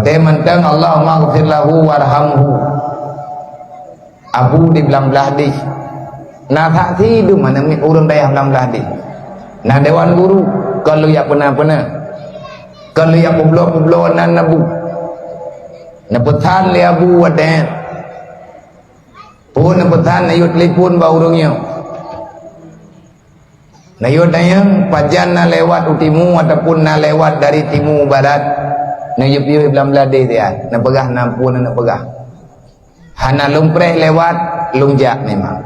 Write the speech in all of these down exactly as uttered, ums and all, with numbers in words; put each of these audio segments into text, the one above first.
Teuh mantong, "Allahumma ghfir lahu warhamhu." Abu di Blang Blahdeh. Na saksi dum aneuk miet ureuëng dayah Blang Blahdeh. Na dewan guru, kon lôn jak peuna-peuna. Kon lôn jak peubloe-peubloe nan Abu. Neupeusan lé Abu watée nyan. Peue neupeusan, neuyue telepon bak ureuëng nyoe. Neuyue tanyong, pajan na lewat u timu ataupun na lewat dari timu barat, neuyue piôh Blang Blahdeh siat, neupeugah na peue neupeugah. Hana lôn preh lewat, lôn jak memang.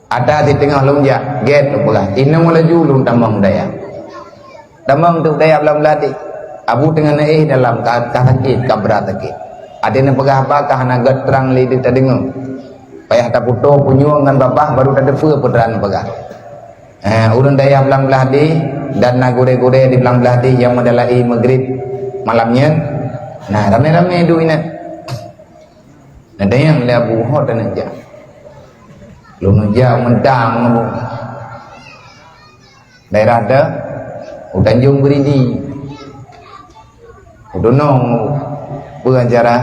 Ata siteungoh lôn jak, gét lôn peugah. Inoe laju lôn tamong dayah. Tamong teuk dayah Blang Blahdeh. Abu teungoh neuéh dalam ka, ka sakét, ka brat sakét. Até neupeugah haba ka hana gét trang lé deuh tadeungoe. Payah taputôh punyueng ngon babah baru tateupeue peue teuma neupeugah. Eh, ureuëng dayah Blang Blahdeh dan na gurée-gurée di Blang Blahdeh nyang meudalai Maghrib malam nyan. Nah, ramé-ramé duek inan. Neutanyong lé Abu, "Ho taneuk jak?" "Lôn neujak mantong, Abu." "Daerah teuh?" "U Tanjong Beridi." "U dunong peue acara?"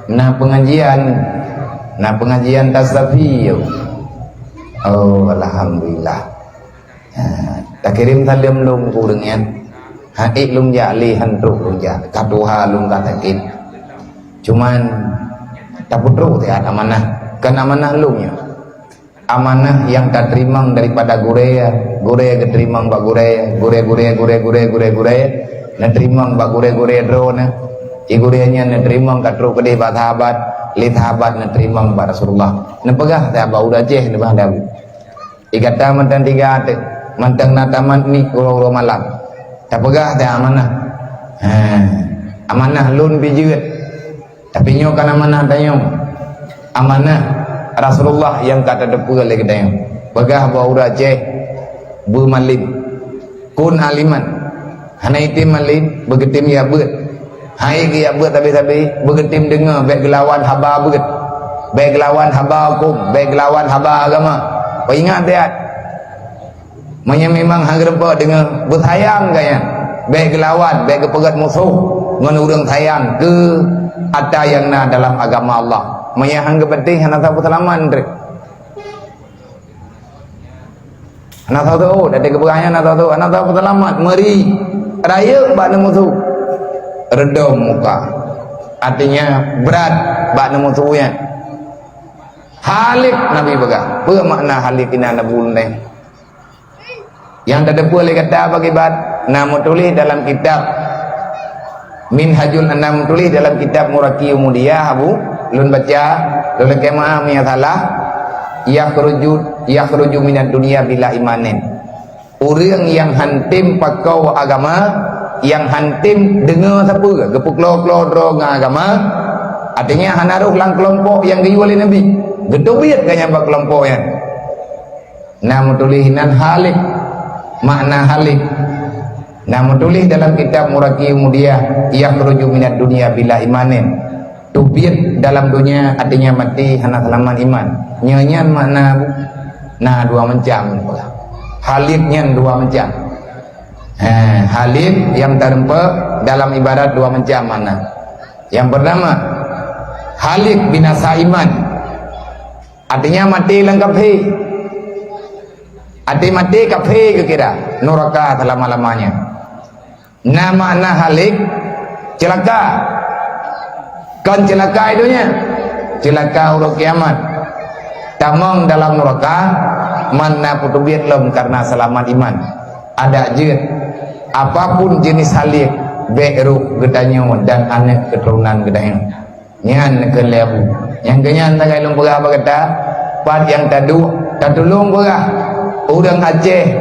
"Na pengajian, na pengajian tasawuf." "Oh, alhamdulillah." Ha, takirém saleuem lôn keu ureuëng nyan. Ha, ék lôn jak lé han trok lôn jak. Ka tuha lôn ka sakét. Cuman tapeutrok siat amanah. Kon amanah lôn nyoe. Amanah nyang tateurimong daripada gurée, gurée geuteurimong bak gurée, gurée, gurée, neuteurimong bak gurée-gurée droeneuh. Di gurée nyan neuteurimong ka trok keudeh bak sahabat, lé sahabat neuteurimong bak Rasulullah. Neupeugah sahabat uroe Aceh leubeh dahulu. Di gata mantong tiga teuh, mantong na tamat mi uroe-uroe malam. Tapeugah teuh amanah. Ha, amanah lôn pih jeuet. Tapi nyoe kon amanah tanyoe. Amanah Rasulullah nyang ka tateupeue lé geutanyoe. Peugah bak ureuëng Aceh, beumalém. Kun aliman. Hana item malém, beugeutem jak beuet. Hai geujak beuet sabe-sabe, beugeutem deungoe, bék geulawan haba beuet. Bék geulawan haba huköm, bék geulawan haba agama. Peuingat siat. Meunyoe memang han geureubah deungoe, beusayang gaya. Bék geulawan, bék geupeugét musoh ngon ureuëng sayang keu ata nyang na dalam agama Allah. Meunyoe han geupatéh, hana sapeue seulamat treuk. Hana sapeue, oh, dari keubeuhangan hana sapeue, hana sapeue seulamat, meuri, rayeuk bak neumusoh. Reudôm muka. Artinya, brat bak neumusoh nyan. Halik Nabi peugah. Peue makna halik inan Abu Lunai? Nyang tateupeue lé gata bak ibat, na meutuléh dalam kitab Minhajul Anam, meutuléh dalam kitab Muraqi Umudiyah, Abu, lôn baca, lôn lakée meu'ah meunyoe salah, yakhruju, yakhruju minad dunya bila imanin. Ureuëng nyang han tem pakoe agama, nyang han tem deungoe sapeue, geupeuklo-klo droe ngon agama, artinya hana rhoh lam keulompok nyang geuyue lé Nabi, geuteubiet gobnyan bak keulompok nyan. Na meutuléh inan halik, makna halik. Na meutuléh dalam kitab Muraqi Umudiyah, yakhruju minad dunya bila imanin. Teubiet dalam donya artinya maté hana seulamat iman. Nyoe nyan makna na dua macam. Halik nyan dua macam. Ha, halik nyang tareumpok dalam ibarat dua macam makna. Nyang pertama, halik binasa iman. Artinya maté lam kafé. Até maté kafé geukira, nuraka selama-lamanya. Na makna halik, ceulaka. Kon ceulaka i donya, ceulaka uroe kiamat. Tamong dalam nuraka, man na peuteubiet lom karena seulamat iman. Adak jeuet, apapun jenis halik, bék rôh geutanyoe dan aneuk keuturonan geutanyoe. Nyan kheun lé Abu. Nyang keu nyan sagai lôn peugah bak gata, pat nyang taduek, tatulông peugah. Ureuëng Aceh